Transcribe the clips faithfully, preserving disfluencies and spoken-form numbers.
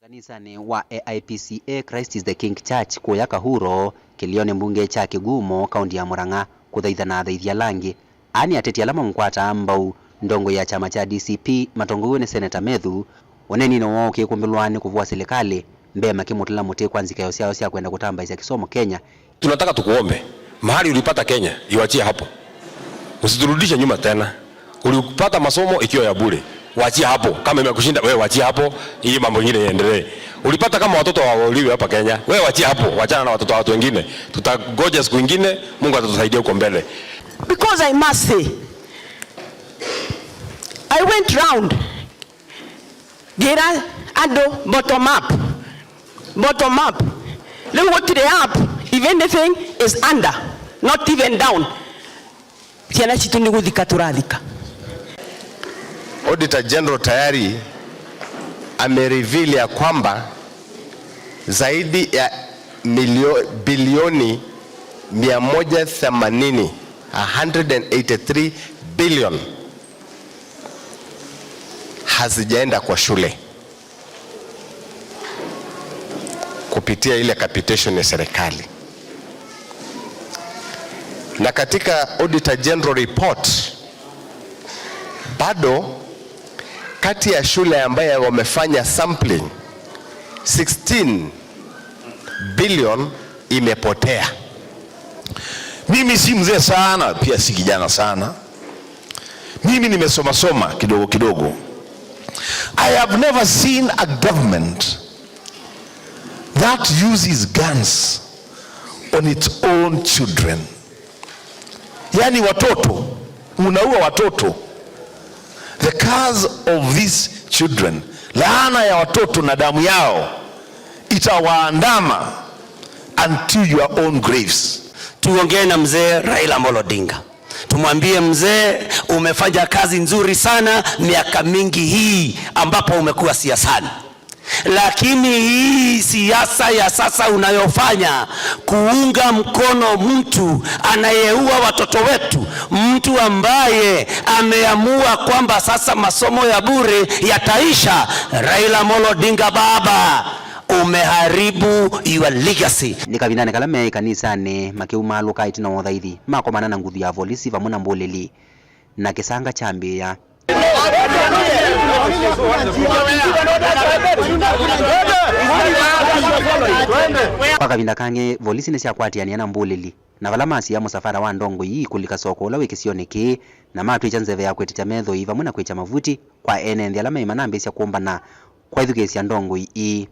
Kanisanĩ wa A I P C A Christ is the King Church kũya Kahuro, kĩlĩonĩ mbunge kya Kĩgumo, kaũnti ya Murang'a, kũthaitha na athaithi ala angĩ. Aa nĩ ateti ala mamũkwataa mbau ndongoi ya kyama kya D C P matongoew'e nĩ Seneta Methu, ũneeninĩ woo ũkĩkũmbĩlwa nĩ kũvũa silikalĩ mbee makĩmũtũla mũtĩ kwa nzikayo syao sya kwenda kũtambaĩsya kĩsomo Kenya. Tunataka tukuombe, mahali ulipata Kenya, iwachie hapo. Usiturudishe nyuma tena. Ulipata masomo ikiwa ya bure, wachia hapo. Kama imekushinda, wewe wachia hapo, ili mambo ingine iendelee. Ulipata kama watoto wauliwe hapa Kenya, wewe wachia hapo, wachana na watoto wa watu wengine. Tutangoja siku ingine, Mungu atatusaidia huko mbele. Because I must say, I went round, ngĩra andũ bottom up, bottom up. Rĩu gũtirĩ up, if anything is under, not even down. Syana sitũ nĩ gũthika tũrathika. Auditor General tayari amereveal ya kwamba zaidi ya milio-, bilioni mia moja themanini, a hundred and eighty-three billion, hazijaenda kwa shule kupitia ile capitation ya serikali. Na katika Auditor General report, bado kati ya shule ambaye wamefanya sampling, sixteen billion imepotea. Mimi si mzee sana, pia si kijana sana. Mimi nimesoma soma kidogo kidogo. I have never seen a government that uses guns on its own children. Yaani watoto, unaua watoto. The curse of these children, laana ya watoto na damu yao itawaandama until your own graves. Tuongee na mzee Raila Amolo Odinga. Tumwambie, mzee, umefanya kazi nzuri sana miaka mingi hii ambapo umekuwa siasani. Lakini hii siasa ya sasa unayofanya, kuunga mkono mtu anayeua watoto wetu, mtu ambaye ameamua kwamba sasa masomo ya bure yataisha, Raila Amolo Odinga baba, umeharibu your legacy. Nĩ kavindanĩ kala me ĩkanisanĩ makĩumaalũka ĩtina wa ũthaithi, makomana na nguthu ya volisi vamwe na mbũlĩli, na kĩsanga kyambĩĩa. Kwa kavinda kangĩ, volisi nĩsyakwatĩanĩa na mbũlĩli, na vala masia mũsafara wa ndongoi ii kũlika soko ũla wĩ kĩsionĩ kĩĩ, na matwĩkya nzeve ya kwĩtĩkya methoi vamwe na kwĩkya mavuti kwa ene nthĩ ala maĩ manambĩĩsya kũmbana kwaĩthukĩĩsya ndongoi ii.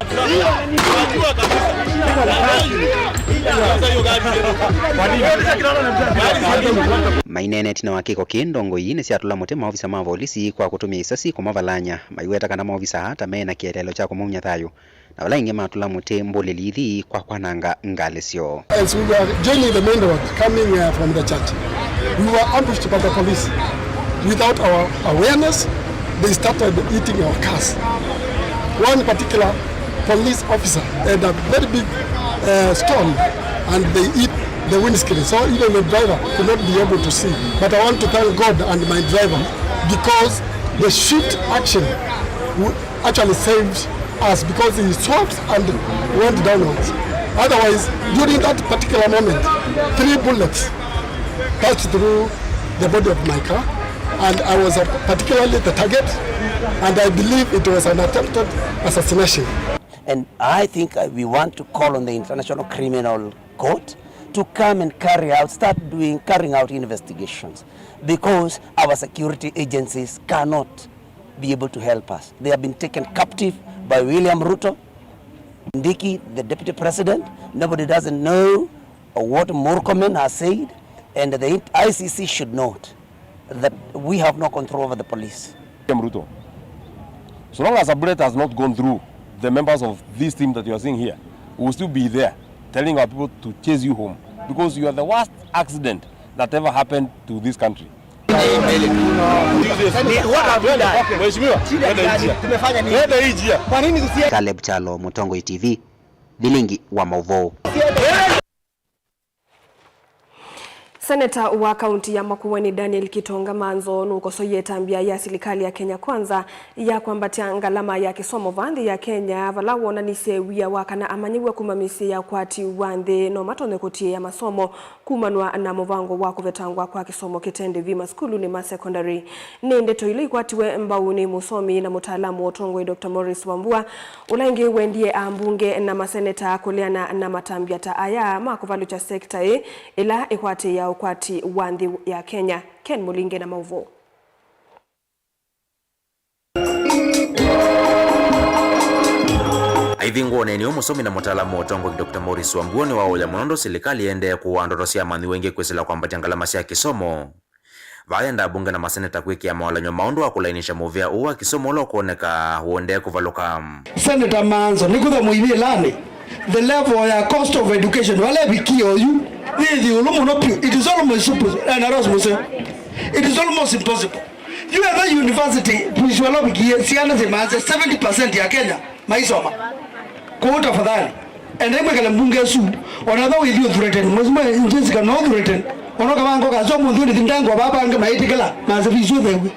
Maineena ĩtina wa kĩko kĩĩ, ndongoi ii nĩsyatũla mũtĩ maovisa ma volisi kwa kũtũmĩa isasi kũmavalany'a, maiweta kana maovisa aa ta me na kĩeleelo kya kũmaunya thayũ, na vala ĩngĩ matũla mũtĩ mbũlĩli ithi kwa kwananga ngalĩ syoo. As we were joining the main road, coming, uh, from the church, we were ambushed by the police. Without our awareness, they started hitting our cars. One particular police officer had a very big, uh, stone, and they hit the windscreen. So even the driver could not be able to see. But I want to thank God and my driver, because the swift action w-, actually saved us, because he swerved and went downwards. Otherwise, during that particular moment, three bullets passed through the body of my car, and I was, uh, particularly the target, and I believe it was an attempted assassination. And I think, uh, we want to call on the International Criminal Court to come and carry out, start doing, carrying out investigations, because our security agencies cannot be able to help us. They have been taken captive by William Ruto, Kindiki, the deputy president. Nobody doesn't know what Murkomen has said, and the I C C should note that we have no control over the police. William Ruto, so long as a bullet has not gone through the members of this team that you are seeing here, we will still be there telling our people to chase you home, because you are the worst accident that ever happened to this country. Mheshimiwa, twende hii njia. Twende hii njia. Kwa nini tusiende? Caleb Kyalo, Mũtongoi T V, Vilingi wa Mauvoo. Seneta wa kaunti ya Makueni Daniel Kitonga Manzo nũkosoie ĩtambya ya silikalĩ ya Kenya Kwanza ya kwambatya ngalama ya kĩsomo va nthĩ ya Kenya, vala wonanisye wia wa kana amanyĩw'a kuma mĩsyĩ ya ũkwati wa nthĩ no matonye kũtiĩa masomo kumanwa na mũvango wa kũvetangwa kwa kĩsomo kĩte ndĩvi masukulunĩ ma sekondari. Nĩ ndeto ila ikwatiwe mbau nĩ mũsomi na mũtaalamu wa ũtongoi Doctor Maurice Wambua, ũla ĩngĩ wendie ambunge na maseneta kũleana na matambya ta aya ma kũvalũkya sekta ĩĩ ĩla ĩkwatĩĩaa ũkwati wa nthĩ ya Kenya. Ken Mũlinge na maũvoo. Aithingwa ũneeninĩ ũũ, mũsomi na mũtaalamu wa ũtongoi Doctor Maurice Wambua nĩwaũya mũno ũndũ silikalĩ ĩendee kũaa ndoto sya amanyĩw'a aingĩ kwĩsĩla kwambatya ngalama sya kĩsomo. Vaa enda ambunge na maseneta kwĩkĩa mawalany'o ma ũndũ wa kũlainisya mũvĩa ũũ wa kĩsomo ũla ũkwoneka ũendee kũvalũka. Seneta Manzo, nĩkwĩthwa mũivĩlanĩ, the level ya cost of education vala ĩvikie oyu yĩ ĩũlũ mũno vyũ. It is almost impossible. Eh, na Rose Museo. It is almost impossible. Yu etha university, tuisyo vala ũvikie, syana syĩmanze seventy percent ya Kenya maisoma. Kwoou tafadhali, endai mwĩkale mbunge ĩsu, ona ethwa wĩthi ũthureten, Mheshimiwa Jessica no ũthureten, ona ũkavanga ũkasya ũmũnthĩ ũnĩthi ndango vaa vange maĩtĩkĩla, na nzĩvi isu ĩthew'e.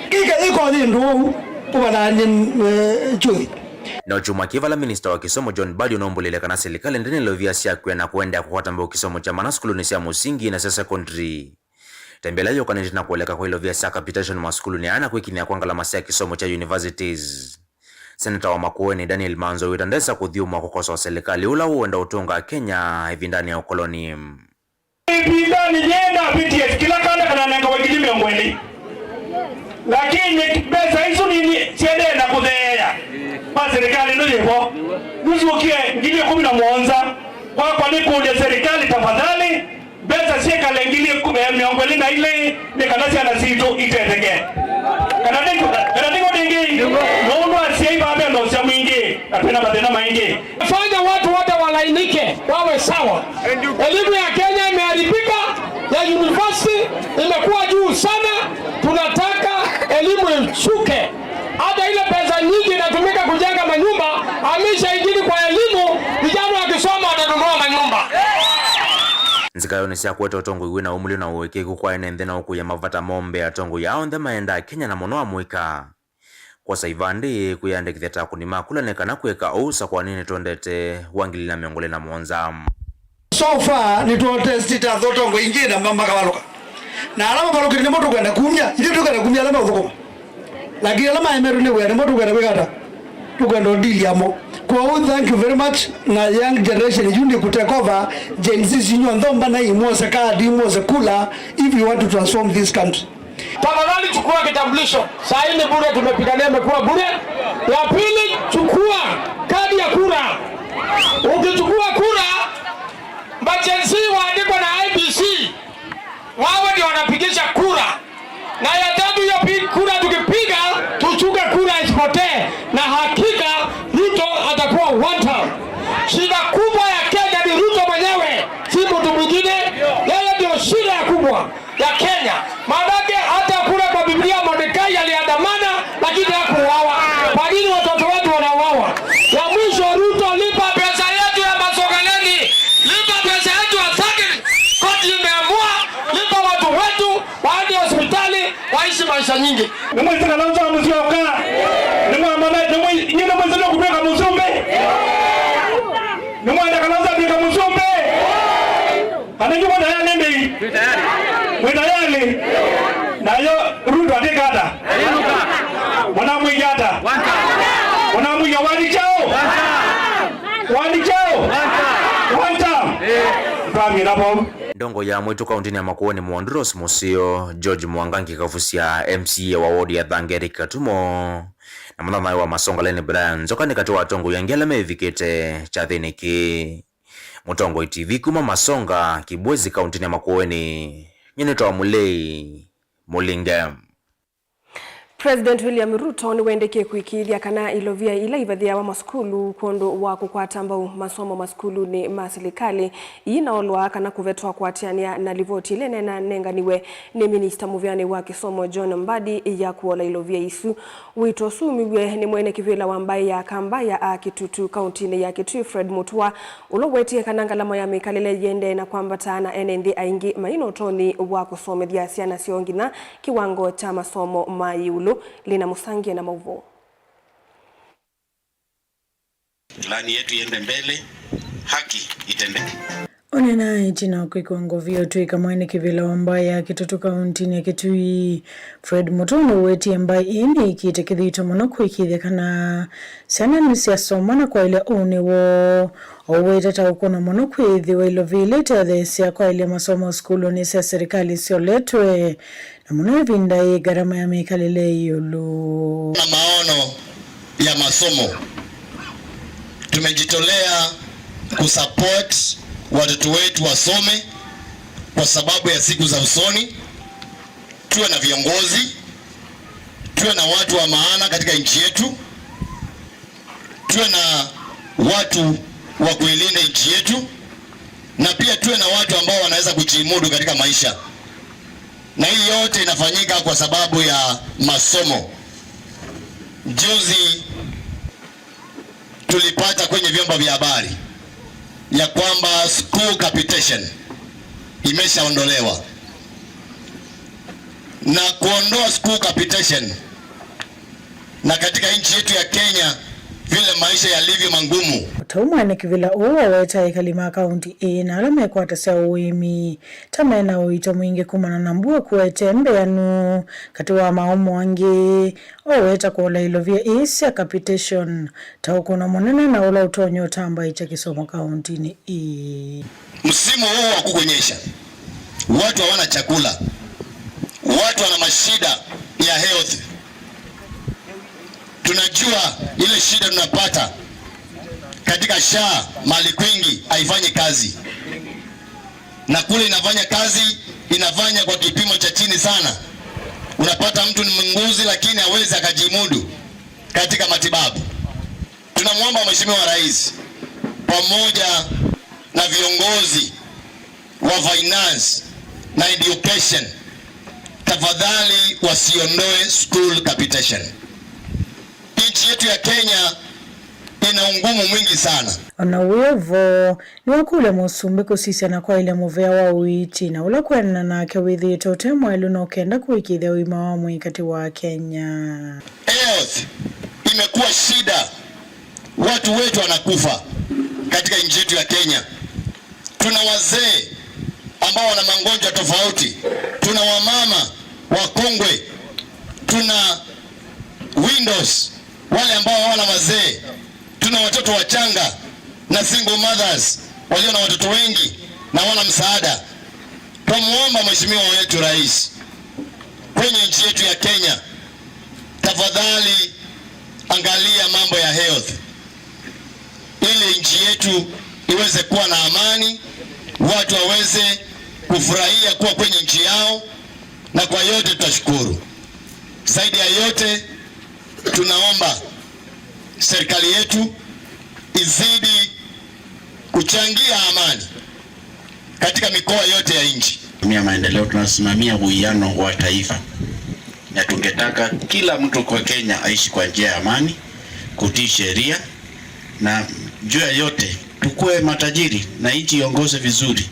Kĩka ĩko yĩ ndũũ ũvalaany'e, eh, kyũthi. No kyumwa kĩ vala minista wa kĩsomo John Mbadi ũnaumbũlĩle kana silikalĩ ndĩna ilovia sya kwĩa na kũendeea kũkwata mbau kĩsomo kya mana sukulunĩ sya mũsingi na sya sekondari. Tembea ĩla yũkanĩte na kũeleka kwa ilovia sya capitation masukulunĩ aa na kwĩkinyĩa kwa ngalama sya kĩsomo kya universities. Seneta wa Makueni Daniel Manzo wĩta ndesa kũthyũmũa kũkosoa silikalĩ ũla ũenda ũtũnga Kenya ĩvindanĩ ya ũkoloni. Ĩvindanĩ yĩĩ ndavĩtie kĩla kana kananengawa ngili mĩongo ĩlĩ. Lakini mbesa isu nini siendee na kũtheea kwa serikali ĩno yĩvo. Nĩsyũkie ngili ĩkũmi na mũonza. Kwakwa nĩ kũlya serikali, tafadhali, mbesa syĩkale ngili ĩkũmi, eh, mĩongo ĩlĩ na ilĩ, nĩ kana syana sitũ itetheke. Kana nĩ, kana nĩguo nĩngĩ? Nũndũ asyai vaa ve na ũsya mwingĩ, na twĩna mathĩna maingĩ. Fanya watu wote walainike, wawe sawa. Elimu ya Kenya imeharibika, ya university imekuwa juu sana. Tunataka elimu ishuke. Hata ile pesa nyingi inatumika kujenga manyumba, hamisha ingine kwa elimu, vijana wakisoma watanunua manyumba. Nzika yonĩ sya kũete ũtongoi wĩ na ũmulyo na ũĩkĩĩku kwa ene nthĩ na ũkũya mavata moo mbee, atongoi aa onthe maendaa Kenya na mũno amũika kwosa ivandĩ kwĩyandĩkĩthya ta akũni ma kula nĩ kana kwĩka ũu sakwanĩ nĩtwendete wa ngili na mĩongo ĩlĩ na mũonza. So far, nĩtwotestĩte atongoi aingĩ na ma-, makavalũka. Na ala mavalũkĩte nĩmo tũkwenda kumya, ithyĩ tũkwenda kumya ala meũthũkũma. Lakini ala maemetwe nĩ wĩa nĩmo tũkwenda kwĩka ata? Tũkwenda ũdili amo. Kwoou, thank you very much, na young generation yu nĩ kũ take over, Gen Z sinyu onthe mbanai, mwose kadi, mwose kula, if you want to transform this country. Tafadhali chukua kitambulisho. Saa hii ni bure, tumepigania imekuwa bure. Ya pili, chukua kadi ya kura. Ukichukua kura, ma Gen Z waandikwa na I E B C, wawe ndio wanapigisha kura. Na ya tatu, hiyo pi-, kura tukipiga, tuchunge kura isipotee. Na hakika, Ruto atakuwa one term. Shida kubwa ya Kenya ni Ruto mwenyewe, si mtu mwingine. Yeye ndio shida ya kubwa ya Kenya. Maanake hata kule kwa Biblia Mordekai aliandamana, lakini hakuuawa. Kwa nini watoto wetu wanauawa? Ya mwisho, Ruto, lipa pesa yetu ya Masogaleni, lipa pesa yetu ya Sagini. Koti imeamua, lipa watu wetu waende hospitali, waishi maisha nyingi. Nĩmwĩsĩ kana ũsa mũsyoka? Nĩmwamana, nĩmwĩ-, inyuĩ nĩmwĩsĩ nũkũtwĩka mũsumbĩ? Nĩmwenda kana ũsa twĩka mũsumbĩ? Kana inyuĩ mwĩ tayarĩ ndĩi? Mwĩ tayarĩ? Nayo Ruto atĩka ata? Mũnamwĩia ata? Mũnamwĩia wani kyaũ? Wani kyaũ? One term. Twamina vau. Ndongo ya mwĩtu kaũntĩnĩ ya Makueni Mwandu Rose Mũseo, George Mwangangi Kavusya, M C A wa wodi ya Thange Eric Katumo, na mũthathaĩ wa Masonga Lenny Brian Nzoka nĩ katĩ wa atongoi angĩ ala mevikĩte kyathĩnĩ kĩĩ. Mũtongoi T V kuma Masonga, Kibwezi, kaũntĩnĩ ya Makueni, nyie nĩtawa Mũlei Mũlinge. President William Ruto nĩwendekie kũĩkĩĩthya kana ilovia ila ivathĩawa masukulu kwondũ wa kũkwata mbau masomo masukulunĩ ma silikalĩ iinaolwa kana kũvetwa kũatĩanĩa na livoti ĩla ĩnenanenganiwe nĩ minista mũvĩanĩ wa kĩsomo John Mbadi ya kũola ilovia isu. Wĩto ũsu umiw'e nĩ mwene kĩvĩla wa mbaĩ ya Kamba ya Akitutu kauntinĩ ya Kitui, Fred Mutua, ũla ũwetie kana ngalama ya mĩkalĩle yĩendee na kwambata na ene nthĩ aingĩ maina ũtonyi wa kũsomethya syana syoo nginya kĩwango kya masomo ma ĩũlũ. Lina Mũsangie na maũvoo. Ilani yetu iende mbele, haki itendeke. Ũneena ĩtina wa kwĩkĩwa ngovia ũtw'ĩka mwene kĩvĩla wa mbaĩ ya Kitutu kauntinĩ ya Kitui, Fred Mutua nũwetie mbaĩ ĩĩ nĩĩkĩte kĩthito mũno kũĩkĩĩthya kana syana nĩsyasoma na kwaĩlya ũnĩ woo. Ũwete ta ũkũna mũno kwĩthĩwa ilovia ila itetheesya kwaĩlya masomo sukulunĩ sya silikalĩ syoletwe, na mũno ĩvinda yĩ ngarama ya mĩkalĩle ĩũlũ. Na maono ya masomo. Tumejitolea kusupport watoto wetu wasome kwa sababu ya siku za usoni. Tuwe na viongozi, tuwe na watu wa maana katika nchi yetu, tuwe na watu wa kuilinda nchi yetu, na pia tuwe na watu ambao wanaweza kujimudu katika maisha. Na hii yote inafanyika kwa sababu ya masomo. Juzi tulipata kwenye vyombo vya habari ya kwamba school capitation imeshaondolewa. Na kuondoa school capitation, na katika nchi yetu ya Kenya vile maisha yalivyo magumu, O ta ũu mwene kĩvĩla ũũ waweta ekali ma kaunti ĩĩ na ala mekwatasya ũĩmi ta me na ũito mwingĩ kumana na mbua kũete mbeanu. Katĩ wa maũmo angĩ, oweta kũola ilovia ii sya capitation ta ũkũno mũnene na ũla ũtonya ũtambaĩkya kĩsomo kauntinĩ ii. Msimu huu wa kukunyesha, watu hawana chakula, watu wana mashida ya health. Tunajua ile shida tunapata katika SHA, mahali kwingi haifanyi kazi, na kule inafanya kazi, inafanya kwa kipimo cha chini sana. Unapata mtu ni muuguzi lakini hawezi akajimudu katika matibabu. Tunamwomba Mheshimiwa Rais pamoja na viongozi wa finance na education, tafadhali wasiondoe school capitation. Nchi yetu ya Kenya ina ungumu mwingi sana. O na wĩ o vo, nĩwakũlya mũsumbĩ kũsisya na kwaĩlya mũvea wa ũiiti na ũla kwĩanana nake wĩthĩĩtwe ũte mwaĩlu no kenda kũĩkĩĩthya ũima wa mwĩĩ katĩ wa Akenya. Health imekuwa shida. Watu wetu wanakufa katika nchi yetu ya Kenya. Tuna wazee ambao wana magonjwa tofauti. Tuna wamama wakongwe. Tuna widows, wale ambao hawana wazee. Tuna watoto wachanga na single mothers walio na watoto wengi na hawana msaada. Twamuomba Mheshimiwa wetu Rais, kwenye nchi yetu ya Kenya, tafadhali angalia mambo ya health ili nchi yetu iweze kuwa na amani, watu waweze kufurahia kuwa kwenye nchi yao, na kwa yote tutashukuru. Zaidi ya yote, tunaomba serikali yetu izidi kuchangia amani katika mikoa yote ya nchi. Mia maendeleo, tunasimamia uwiano wa taifa, na tungetaka kila mtu kwa Kenya aishi kwa njia ya amani, kutii sheria, na juu ya yote, tukue matajiri na nchi iongoze vizuri.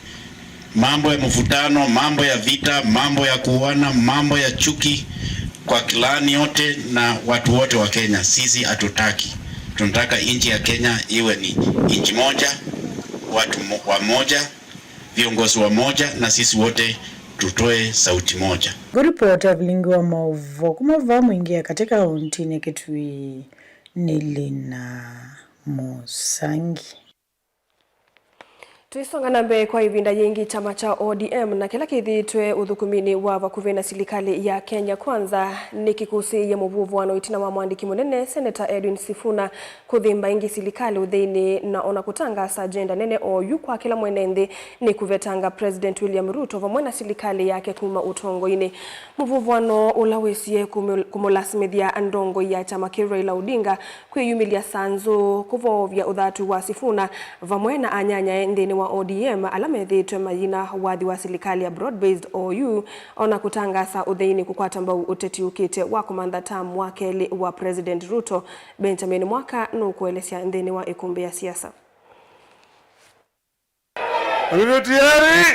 Mambo ya mvutano, mambo ya vita, mambo ya kuuana, mambo ya chuki kwa kilani yote na watu wote wa Kenya, sisi hatutaki. Tunataka nchi ya Kenya iwe ni nchi moja, watu mo-, wamoja, viongozi wamoja, na sisi wote tutoe sauti moja. Ngũripota Vilingi wa Maũvoo kuma vaa Mwingĩ ya katĩ kaũntinĩ Kitui nĩ Lina Mũsangi. Tũisonga na mbee, kwa ĩvinda yĩngĩ kyama kya O D M na kĩla kĩthĩĩtwe ũthũkũminĩ wa vakuvĩ na silikalĩ ya Kenya Kwanza nĩkĩkũsĩĩie mũvũvũano ĩtina wa mwandĩki mũnene Senator Edwin Sifuna kũthĩmba ĩngĩ silikalĩ ũtheinĩ na ona kũtangaasa agenda nene oyu kwa kĩla mwene nthĩ nĩ kũvetanga President William Ruto vamwe na silikalĩ yake kuma ũtongoinĩ. Mũvũvũano ũla wĩsie kũmũ-, kũmũlasimĩthya ndongoi ya kyama kĩu Raila Odinga kwĩyumĩlya saa nzũũ kũvoovya ũthatu wa Sifuna vamwe na anyanyae nthĩnĩ wa O D M ala methĩĩtwe mayina wathi wa silikalĩ ya broad-based oyu, ona kũtangaasa ũtheinĩ kũkwata mbau ũteti ũkĩte wa kũmantha term wa kelĩ wa President Ruto. Benjamin Mwaka nũkũelesya nthĩnĩ wa ĩkũmbĩ ya siasa. Are you tayari?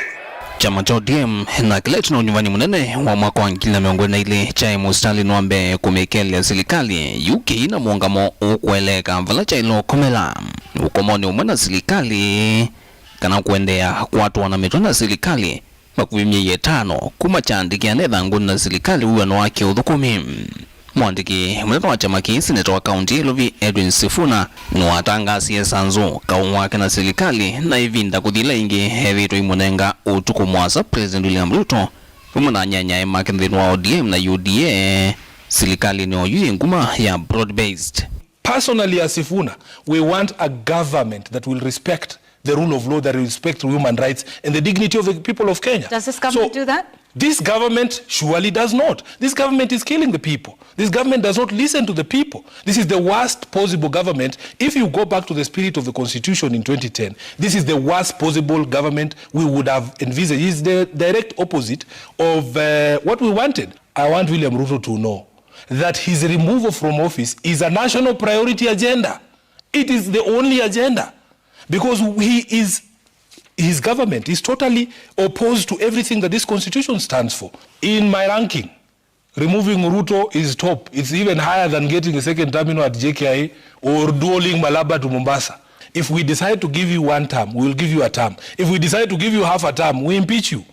Kyama kya O D M na kĩla kĩna ũnyuvani mũnene wa mwaka wa ngili na mĩongo ĩlĩ na ilĩ kyaĩ mũsitalĩnĩ wa mbee kũmĩkelea silikalĩ yu kĩi na mũũngamo ũkũeleeka vala kyaĩle ũkomela ũkomonĩ ũmwe na silikalĩ kana kũendeea kwatwa na mĩtwe na silikalĩ vakuvĩ myei ĩtano kuma kyandĩkĩane ĩthangũnĩ na silikalĩ wĩw'ano wa kĩũthũkũmi. Mwandĩki mũnene wa kyama kĩĩ, seneta wa kaunti ya Ilovi Edwin Sifuna, nĩwatangaasie saa nzũũ kaũ wake na silikalĩ na ĩvinda kũthila ĩngĩ ethĩĩtwe aimũnenga ũtukũ mũasa President William Ruto vamwe na anyanyae make nthĩnĩ wa O D M na U D A silikalĩnĩ oyu yĩ nguma ya broad-based. Personally, as Sifuna, we want a government that will respect the rule of law, that respect human rights and the dignity of the people of Kenya. Does this government So, do that? This government surely does not. This government is killing the people. This government does not listen to the people. This is the worst possible government. If you go back to the spirit of the constitution in twenty ten, this is the worst possible government we would have envisaged. It's the direct opposite of, uh, what we wanted. I want William Ruto to know that his removal from office is a national priority agenda. It is the only agenda, because he is, his government is totally opposed to everything that this constitution stands for. In my ranking, removing Ruto is top. It's even higher than getting a second terminal at J K I A or dualing Malaba to Mombasa. If we decide to give you one term, we will give you a term. If we decide to give you half a term, we impeach you.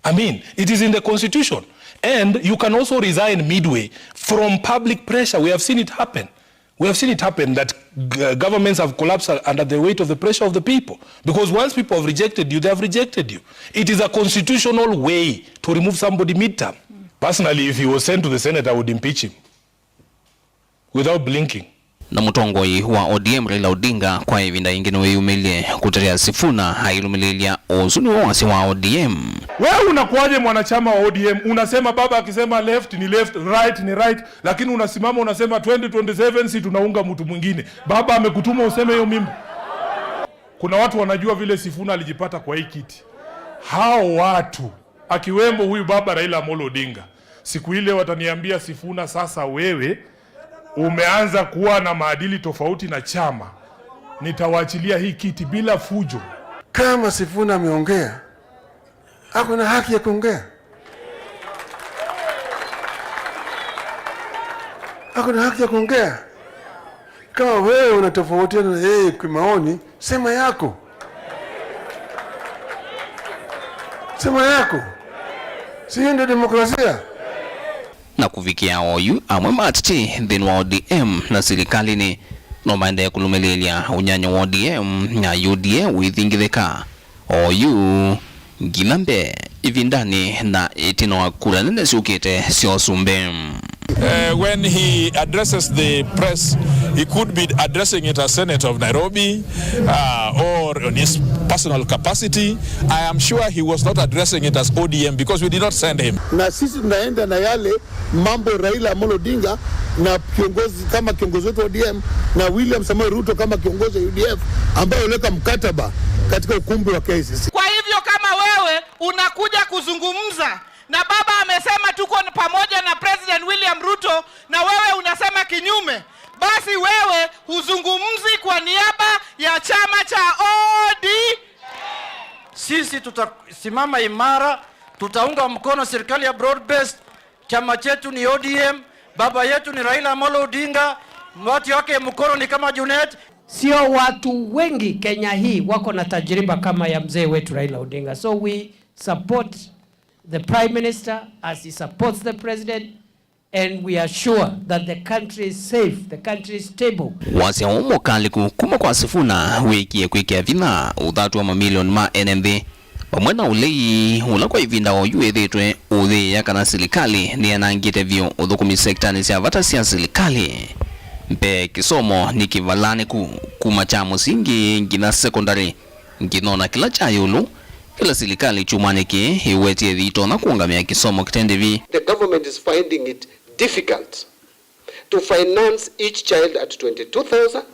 I mean, it is in the constitution. And you can also resign midway from public pressure. We have seen it happen. We have seen it happen that g-, governments have collapsed under the weight of the pressure of the people. Because once people have rejected you, they have rejected you. It is a constitutional way to remove somebody midterm. Personally, if he was sent to the Senate, I would impeach him without blinking. Na mũtongoi wa O D M Raila Odinga kwa ĩvinda yĩngĩ nĩwĩyumĩlye kũtetea Sifuna ailũmĩlĩĩlya ũsu nĩwe wasya wa O D M. Wewe unakuwaje mwanachama wa O D M? Unasema baba akisema left ni left, right ni right, lakini unasimama unasema twenty twenty-seven si tunaunga mtu mwingine. Baba amekutuma useme hiyo mimba? Kuna watu wanajua vile Sifuna alijipata kwa hii kiti. Hao watu, akiwemo huyu baba Raila Amolo Odinga, siku ile wataniambia, "Sifuna, sasa wewe umeanza kuwa na maadili tofauti na chama, nitawaachilia hii kiti bila fujo." Kama Sifuna ameongea, ako na haki ya kuongea. Ako na haki ya kuongea. Kama wewe unatofautiana na yeye kimaoni, sema yako. Sema yako. Si hiyo ndio demokrasia? Na kũvikĩa oyu, amwe ma ateti nthĩnĩ wa O D M na silikalĩnĩ no maendee kũlũmĩlĩĩlya ũnyanya wa O D M na U D A ũithingithĩka oyu nginya mbee ĩvindanĩ na ĩtina wa kura nene syũkĩte sya ũsumbĩ. Uh, when he addresses the press, he could be addressing it as Senator of Nairobi, uh, or on his personal capacity. I am sure he was not addressing it as O D M because we did not send him. Na sisi tunaenda na yale mambo Raila Amolo Odinga na kiongozi, kama kiongozi wetu wa O D M, na William Samoei Ruto kama kiongozi wa U D F, ambaye aliweka mkataba katika ukumbi wa K I C C. Kwa hivyo kama wewe unakuja kuzungumza na baba amesema tuko pamoja na President William Ruto na wewe unasema kinyume, basi wewe huzungumzi kwa niaba ya chama cha O D M. Sisi tutasimama imara, tutaunga mkono serikali ya broad based. Chama chetu ni O D M, baba yetu ni Raila Amolo Odinga, watu wake mkono ni kama Junet. Sio watu wengi Kenya hii wako na tajriba kama ya mzee wetu Raila Odinga. So we support the Prime Minister as he supports the President. And we are sure that the country is safe, the country is stable. Wasya ũũ mũkalĩku kuma kwa Sifuna wĩkie kwĩkĩa vinya ũthatu wa mamilioni ma ene nthĩ vamwe na ũlei ũla kwa ĩvinda oyu wĩthĩtwe ũyĩĩa kana silikalĩ nĩyanangĩte vyũ ũthũkũmi sektanĩ sya vata sya silikalĩ. Mbee, kĩsomo nĩ kĩvalanĩku kuma kya mũsingi nginya sekondalĩ, nginya ona kĩla kya ĩũlũ, kĩla silikalĩ kyumwanĩ kĩĩ ĩwetie yĩitonya kũũngamĩa kĩsomo kĩte ndĩvi. The government is finding it difficult to finance each child at twenty-two thousand,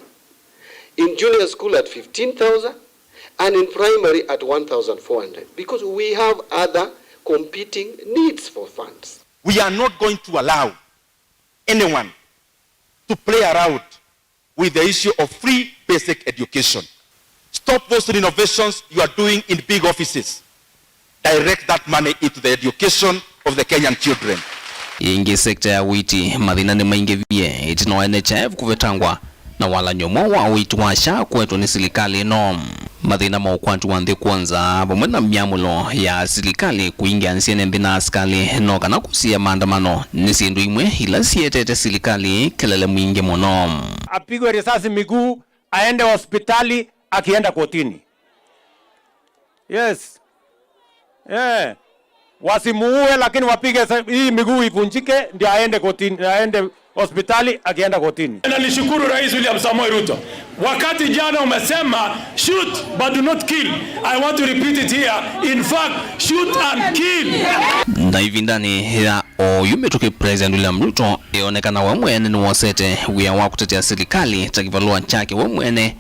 in junior school at fifteen thousand, and in primary at one thousand four hundred, because we have other competing needs for funds. We are not going to allow anyone to play around with the issue of free basic education. Stop those renovations you are doing in big offices. Direct that money into the education of the Kenyan children. Ĩngĩ, sekta ya ũiiti, mathĩna nĩmaingĩvie ĩtina wa N H I F kũvetangwa na walany'o mwaũ wa ũiiti wa SHA kũetwe nĩ silikalĩ ĩno. Mathĩna ma ũkwati wa nthĩ kwonza vamwe na myamũlo ya silikalĩ kũingĩa nzĩanĩ nthĩ na asikalĩ no kana kũsiĩa maandamano nĩ syĩndũ imwe ila sietete silikalĩ kelele mwingĩ mũno. Apigwe risasi miguu, aende hospitali akienda kotini. Yes. Eh. Wasimuue, lakini wapige sa- hii miguu ivunjike ndio aende kotini, aende hospitali akienda kotini. Nalishukuru Rais William Samoei Ruto. Wakati jana umesema shoot but do not kill. I want to repeat it here. In fact, shoot and kill. Na ĩvindanĩ ya oyu mĩtũkĩ, President William Ruto eonekana we mwene nĩwosete wĩa wa kũtetea silikalĩ ta kĩvalũa kyake we mwene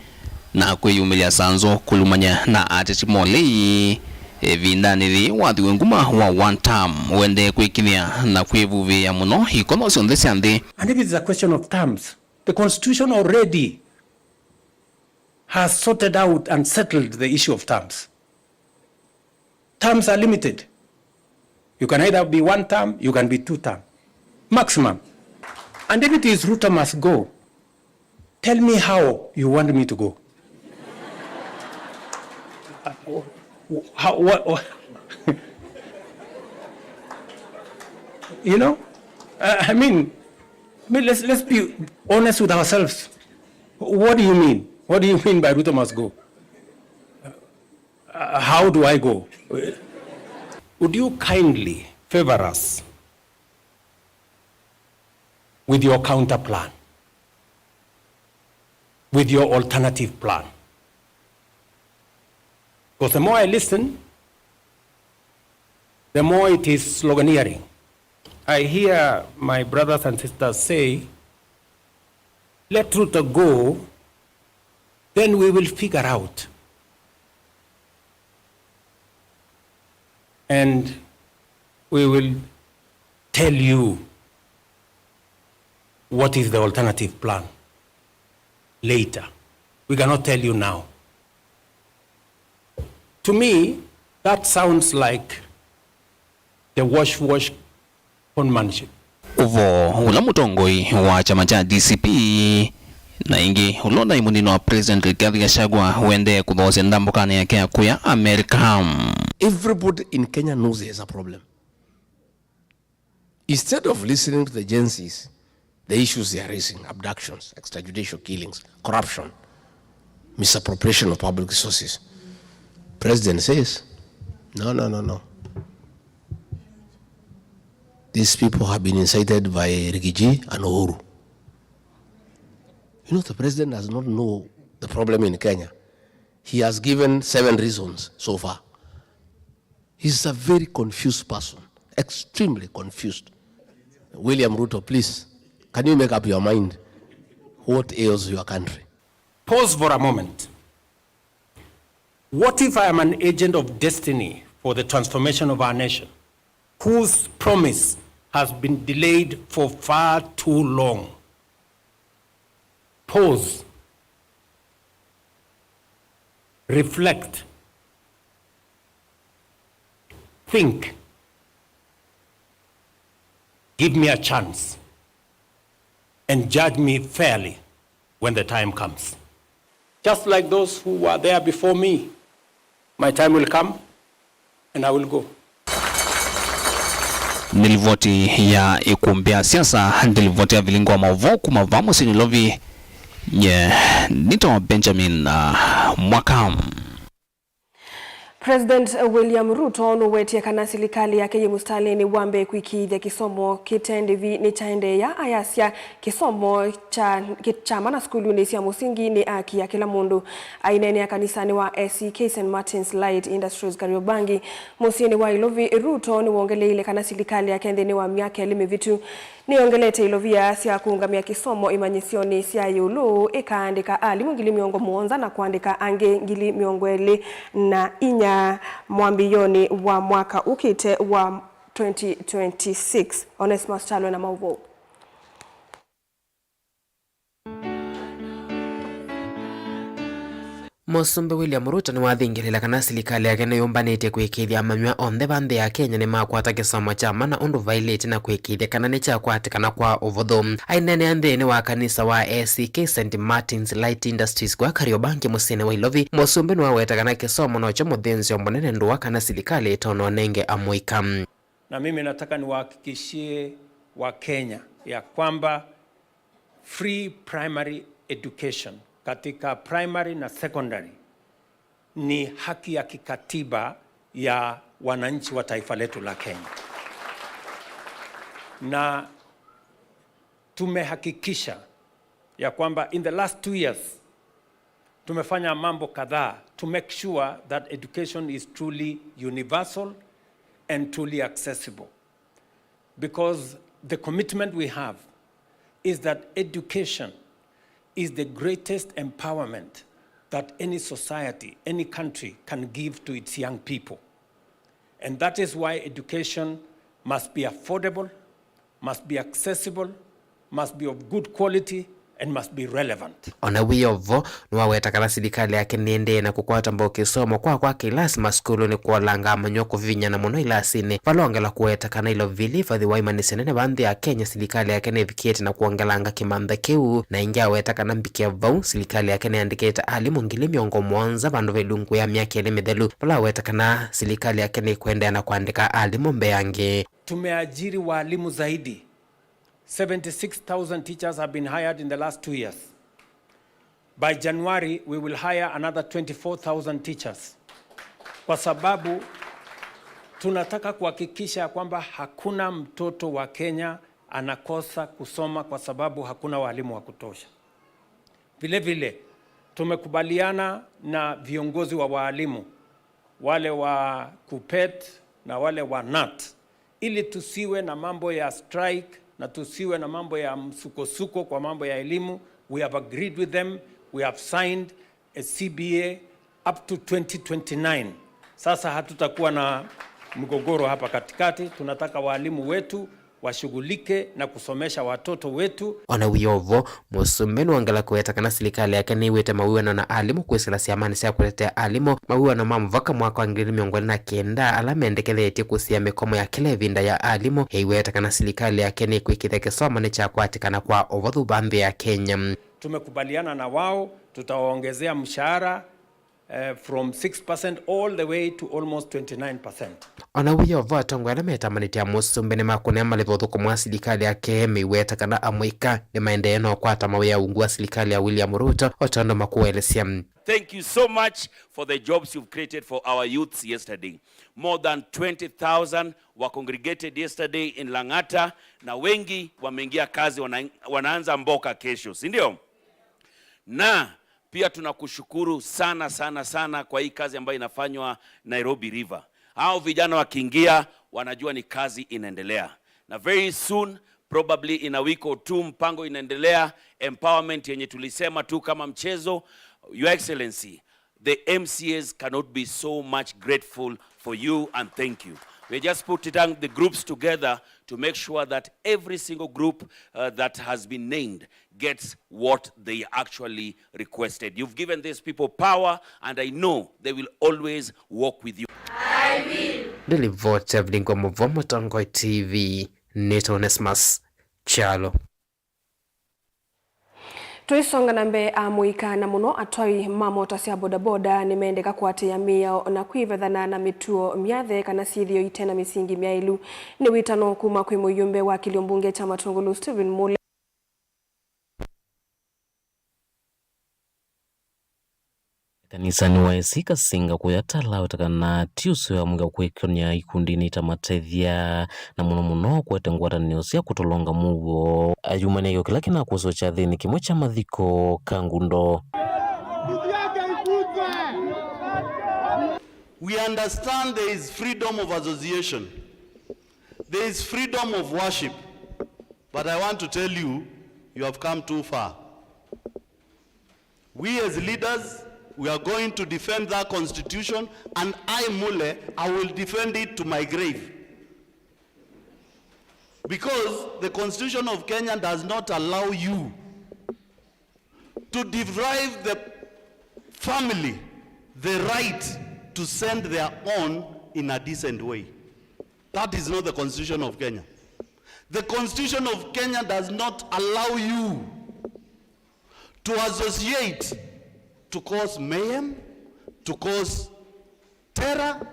na kwĩyumĩlya sanzũ kũlumany'a na ateti ma ũlei. Ĩvindanĩ yĩĩ, wathi wĩ nguma wa one term ũendee kwĩkinyĩa na kwĩvuvĩĩa mũno ikono syonthe sya nthĩ. And if it's a question of terms, the constitution already has sorted out and settled the issue of terms. Terms are limited. You can either be one term, you can be two term. Maximum. And if it is Ruto must go, tell me how you want me to go. How, what, what? You know? Uh, I mean, I mean, let's, let's be honest with ourselves. What do you mean? What do you mean by Ruto must go? Uh, how do I go? Would you kindly favor us with your counter plan, with your alternative plan? Because the more I listen, the more it is sloganeering. I hear my brothers and sisters say, let Ruto go, then we will figure out. And we will tell you what is the alternative plan later. We cannot tell you now. To me, that sounds like the wash wash conmanship. Ũvoo ũla mũtongoi wa kyama kya D C P na ĩngĩ ũla ũnaĩ mũnini wa President Rigathi Gachagua ũendee kũthoosya ndambũkanĩ yake ya kũya America. Everybody in Kenya knows there is a problem. Instead of listening to the Gen Zs, the issues they are raising, abductions, extrajudicial killings, corruption, misappropriation of public resources, President says, no, no, no, no. These people have been incited by Rigiji and Uhuru. You know, the president does not know the problem in Kenya. He has given seven reasons so far. He's a very confused person, extremely confused. William Ruto, please, can you make up your mind? What ails your country? Pause for a moment. What if I am an agent of destiny for the transformation of our nation, whose promise has been delayed for far too long? Pause. Reflect. Think. Give me a chance and judge me fairly when the time comes. Just like those who were there before me, my time will come and I will go. Nĩ livoti ya ĩkumbĩ ya siasa, nĩ livoti ya vilingi wa maũvoo kuma vaa mũsyĩ Nairobi. Nye nĩtawa Benjamin, uh, Mwaka. President William Ruto nũwetie kana silikalĩ yake yĩ mũsitalĩnĩ wa mbee kũĩkĩĩthya kĩsomo kĩte ndĩvi nĩkyaendeea, ayasya kĩsomo kya, kya mana sukulunĩ sya mũsingi nĩ haki ya kĩla mũndũ. Aineenea kanisanĩ wa A C K Saint Martin's Light Industries Kariobangi, mũsyĩnĩ wa Ilovi, Ruto nĩwongeleile kana silikalĩ yake nthĩnĩ wa myaka ĩlĩ mĩvĩtu nĩyongelete ilovia sya kũũngamĩa kĩsomo imanyĩsyonĩ sya ĩũlũ, ĩkaandĩka alimũ ngili mĩongo mũonza na kũandĩka angĩ ngili mĩongo ĩlĩ na inya mwambĩĩonĩ wa mwaka ũkĩte wa twenty twenty-six. Onesmus Kyalo na maũvoo. Mũsumbĩ William Ruto nĩwathingĩlĩĩla kana silikalĩ yake nĩyũmbanĩtye kũĩkĩĩthya amanyĩw'a onthe va nthĩ ya Kenya nĩmakwata kĩsomo kya mana ũndũ vaĩlĩte na kũĩkĩĩthya kana nĩkyakwatĩkana kwa ũvũthũ. Aineenea nthĩnĩ wa kanisa wa A C K Saint Martin's Light Industries kwa Kariobangi mũsyĩnĩ wa Ilovi, mũsumbĩ nĩwaweta kana kĩsomo nokyo mũthĩnzĩo mũnene ndũa kana silikalĩ ĩtonya ũnenge amũika. Na mimi nataka niwahakikishie Wakenya ya kwamba free primary education katika primary na secondary ni haki ya kikatiba ya wananchi wa taifa letu la Kenya. Na tumehakikisha ya kwamba in the last two years, tumefanya mambo kadhaa to make sure that education is truly universal and truly accessible. Because the commitment we have is that education is the greatest empowerment that any society, any country can give to its young people. And that is why education must be affordable, must be accessible, must be of good quality, and must be relevant. Ona wĩ o vo, nĩwaweta kana silikalĩ yake nĩendee na kũkwata mbau kĩsomo kwa kwa kĩlasi masukulunĩ, kũolanga amanyĩw'a kũvivinyana mũno ilasinĩ. Vala ongela kũweta kana Ilovi Ilovi ĩvathĩwa imanyĩsyo nene va nthĩ ya Kenya, silikalĩ yake nĩvikĩte na kwongelanga kĩmantha kĩu, na ĩngĩ aweta kana mbikĩa vau, silikalĩ yake nĩandĩkĩte alimũ ngili mĩongo mũonza vandũ va ilungu ya myaka ĩlĩ mĩthelu, vala aweta kana silikalĩ yake nĩkũendeea na kũandĩka alimũ mbee angĩ. Tumeajiri waalimu zaidi. Seventy-six thousand teachers have been hired in the last two years. By January, we will hire another twenty-four thousand teachers. Kwa sababu tunataka kuhakikisha kwamba hakuna mtoto wa Kenya anakosa kusoma kwa sababu hakuna walimu wa kutosha. Vile vile, tumekubaliana na viongozi wa walimu, wale wa KUPPET na wale wa KNUT, ili tusiwe na mambo ya strike na tusiwe na mambo ya msukosuko kwa mambo ya elimu. We have agreed with them, we have signed a C B A up to twenty twenty-nine. Sasa hatutakuwa na mgogoro hapa katikati. Tunataka walimu wetu washughulike na kusomesha watoto wetu. Ona wĩ o vo, mũsumbĩ nĩwongela kũweta kana silikalĩ yake nĩwĩte mawĩw'ano na alimũ kwĩsĩla syamanĩ sya kũtetea alimũ, mawĩw'ano ma mũvaka mwaka wa ngili mĩongo ĩlĩ na kenda ala mendekethetye kũsiĩa mĩkomo ya kĩla ĩvinda ya alimũ, ĩiweta kana silikalĩ yake nĩkwĩkĩthya kĩsomo nĩkyakwatĩkana kwa ũvũthũ va nthĩ ya Kenya. Tumekubaliana na wao, tutawaongezea mshahara eh, from six percent all the way to almost twenty-nine percent. Ona wĩ o vo, atongoi ala metamanĩtye na mũsumbĩ nĩmakũnĩa malĩva ũthũkũmi wa silikalĩ yake, meiweta kana amũika nĩmaendee na ũkwata mawĩa ungu wa silikalĩ ya William Ruto, o tondũ makũelesya. Thank you so much for the jobs you've created for our youths yesterday. More than twenty thousand were congregated yesterday in Lang'ata, na wengi wameingia kazi, wana-, wanaanza mboka kesho, si ndio? Na pia tunakushukuru sana, sana, sana kwa hii kazi ambayo inafanywa Nairobi River. Hao vijana wakiingia, wanajua ni kazi inaendelea. Na very soon, probably in a week or two, mpango inaendelea, empowerment yenye tulisema tu kama mchezo. Your Excellency, the M C As cannot be so much grateful for you, and thank you. We just put it down, the groups together to make sure that every single group, uh, that has been named gets what they actually requested. You've given these people power, and I know they will always walk with you. Nĩ livoti ya vilingi wa maũvoo Mũtongoi T V, nĩtawa Onesmus Kyalo. Tũisonga na mbee, amũika na mũno atwai ma mota sya bodaboda nĩmendeka kũatĩĩa mĩao na kwĩvethana na mĩtuo myathe kana syĩthĩo ite na mĩsingi myaĩlu. Nĩ wĩtano kuma kwĩ mũyũmbe wa kĩlio mbunge kya Matungulu, Stephen Mule. Kanisanĩ wa A C Kasinga kũya Tala wĩta kana ti ũseo amwĩka kwĩkony'a ikundinĩ itamũtethya, na mũno mũno kũete ngwatanĩo sya kũtolonga mũuo. Ayumanĩa kĩla kĩnakũsĩwa kyathĩnĩ kĩmwe kya mathiko Kangundo. We understand there is freedom of association. There is freedom of worship. But I want to tell you, you have come too far. We as leaders, we are going to defend that constitution, and I, Mule, I will defend it to my grave. Because the Constitution of Kenya does not allow you to deprive the family the right to send their own in a decent way. That is not the Constitution of Kenya. The Constitution of Kenya does not allow you to associate to cause mayhem, to cause terror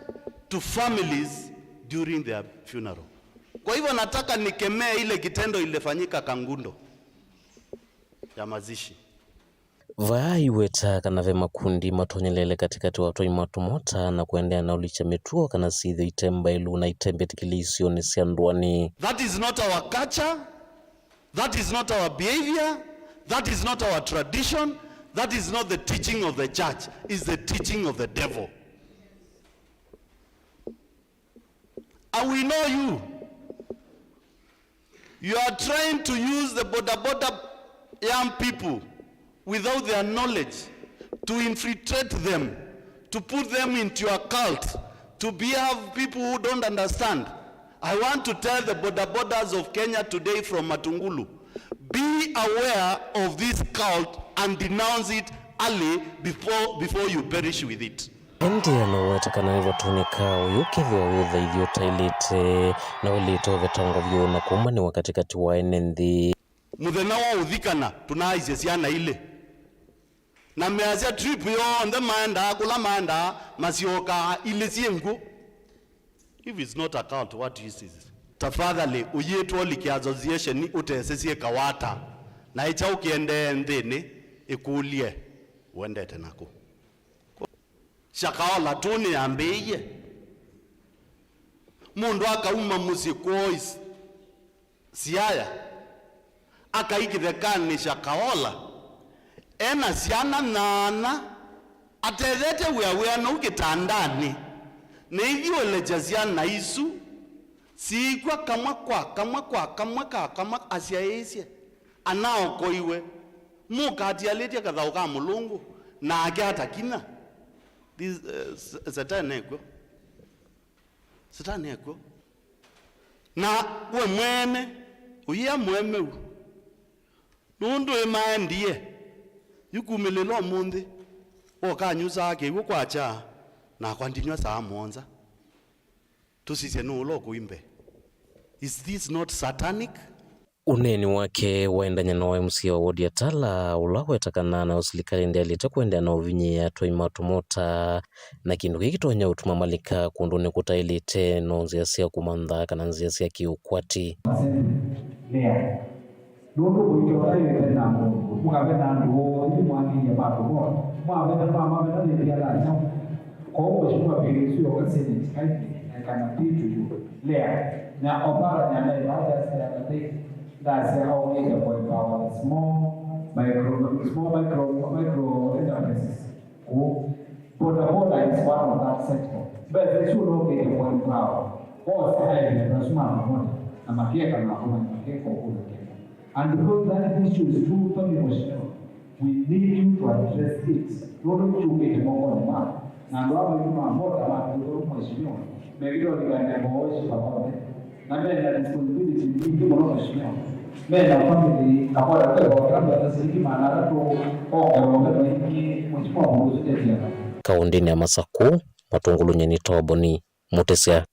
to families during their funeral. Kwa hivyo nataka nikemee ile kitendo ilifanyika Kangundo ya mazishi. Vaa aiweta kana ve makundi matonyelele katĩkatĩ wa atwai ma tũmota na kũendeea na ũlikya mĩtuo kana syĩthĩo ite mbaĩlu na itembĩtĩkĩlĩe isionĩ sya ndũanĩ. That is not our culture. That is not our behavior. That is not our tradition. That is not the teaching of the church. It's the teaching of the devil. And we know you. You are trying to use the boda boda young people without their knowledge to infiltrate them, to put them into your cult, to be have people who don't understand. I want to tell the boda bodas of Kenya today from Matungulu, be aware of this cult and denounce it early before, before you perish with it. Ĩndĩ anaweta kana nĩvatonyeka ũyũ ũkethĩwa wĩ ũthaithi ũtaĩlĩte na waĩlĩte ũvetangwa vyũ na kũmanĩwa katĩkatĩ wa ene nthĩ. Mũthenya wa ũthikana, tũnaaisye syana ilĩ. Na measya trip yonthe maendaa, kũla maendaa, masyokaa ilĩ syĩ nkw'ũ. If it's not a cult, what use is it? Tafadhali, ũyĩtwa ũlike association ũtesĩ syĩkawa ata, na ĩkyaũ kĩendee nthĩnĩ, ĩkũlye, ũendete nakũ? Shakahola tu nĩyambĩĩie. Mũndũ akauma mũsyĩ kwoo Is-, Siaya, akai kĩthekanĩ Shakahola, e na syana nyaanya, atethete wĩa wĩanau kĩtandanĩ, na ithyũũlĩkya syana isu, siikw'a kamwe kwa kamwe kwa kamwe ka kamwe asyaĩĩsye, anaokoiwe, mũka atialĩtye kathaũ ka mũlũngũ, nake atakinya. This, uh, s-, Satani ekw'o. Satani ekw'o. Na we mwene, ũyĩa mũemeu. Nũndũ ĩmaendie, yu kumĩlĩla ũmũnthĩ, ũkanyusaa kĩw'ũ kwakya, nakwa ndinyw'a saa mũonza. Tũsisye nũũ ũla ũkũimbe. Is this not satanic? Ũneeni wake waendany'a na wa M C A wa wodi ya Tala, ũla weta kana nayo silikalĩ ndyaĩlĩte kũendeea na ũvinyĩĩa atwai ma tũmota, na kĩndũ kĩĩ kĩtonya ũtuma malika kũndũnĩ kũtaĩlĩte, no nzĩa sya kũmantha kana nzĩa sya kĩ-ũkwati. Nũndũ kũitwa ũla yĩve na mũndũ, mũkavena andũ onthe nĩmwangĩie matũ mothe, mwavena mamavena nĩndĩ ala kyaũ. Kwoou Mheshimiwa P H C oka Senate kindly, I can appeal to you. Lea, nya opara nya nai vaa just the other day, ndasya aũkĩte kũ empower the small micro, small micro, micro enterprises. Kũ, boda boda is one of that sector. Mbesa isu ũlokĩte kũ empower. Ose aĩvĩla tasuma mona, na makeka na kũmanya makeka ũkũna keka. And because that issue is too funny, Mheshimiwa, we need you to address it. Nũndũ kyũkĩte mokonĩ maku. Na andũ aa maitũ ma boda matũthũku, Mheshimiwa, mekĩte ũlikany'a mboũ isu vavonthe. Na mena responsibility nyingĩ mũno, Mheshimiwa. Mena family, na boda kweva kĩla mbesa silingi maana atatũ, ongerwa mbesa ingĩ, Mheshimiwa, mũndũ ũsu ndetia. Kaũndĩnĩ ya Masakũ, Matungulu, nyie nĩ Toboni Mũtĩsya.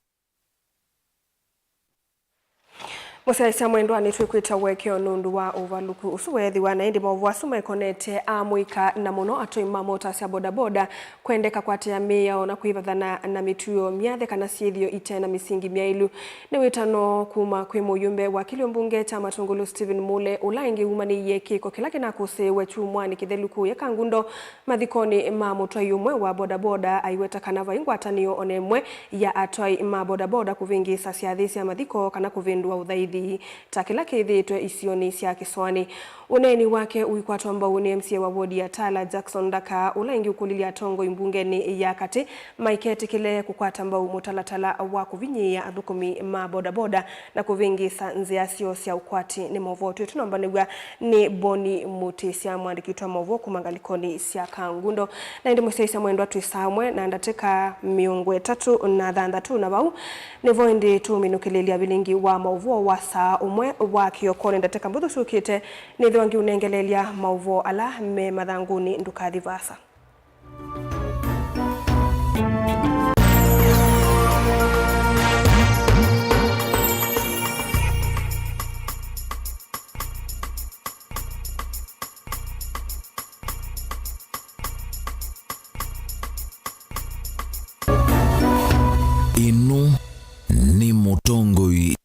Mũsyaĩĩsya mwendwa, nĩtwĩkwĩta ũekeo nũndũ wa ũvalũku ũsu weethĩwa, na ĩndĩ maũvoo asu maikonete amũika, na mũno atwai ma mota sya bodaboda kwendeka kwatĩa mĩao na kwĩvathana na mĩtuo, myathe kana syĩthĩo ite na mĩsingi myaĩlu. Nĩ wĩtano kuma kwĩ mũyumbe wa kĩlio mbunge kya Matungulu Stephen Mule, ũla ĩngĩ umanĩie kĩko kĩla kĩnakũsĩĩwe kyumwanĩ kĩthelu kũya Kangundo mathikonĩ ma mũtwai ũmwe wa bodaboda, aiweta kana vai ngwatanĩo ona ĩmwe ya atwai ma bodaboda kũvĩngĩĩsa syathĩ sya mathiko kana kũvĩndũa ũthaithi ta kĩla kĩthĩĩtwe isionĩ sya kĩsoanĩ. Ũneeni wake ũikwatwa mbau nĩ M C A wa wodi ya Tala, Jackson Ndaka, ũla ĩngĩ ũkũlilye atongoi mbungenĩ ya katĩ maiketĩkĩle kũkwata mbau mũtalatala wa kũvinyĩĩa athũkũmi ma bodaboda na kũvĩngĩĩsa nzĩa syoo sya ũkwati nĩ maũvoo. Twĩtũnombanĩw'a nĩ Boni Mũtĩsya, mũandĩki witũ wa maũvoo kuma ngalĩkonĩ sya Kangundo. Na ĩndĩ mũsyaĩĩsya mwendwa, twĩsaa ũmwe na ndatĩka mĩongo ĩtatũ na thanthatũ, na vau nĩvo ĩndĩ tũũminũkĩlĩlya vilingi wa maũvoo wa saa ũmwe wa kĩokonĩ. Ndatĩka mbũthũ syũkĩte, nĩthĩwa ngĩũnengelelya maũvoo ala me mathangũnĩ. Ndũkathi vaasa. Ĩno nĩ Mũtongoi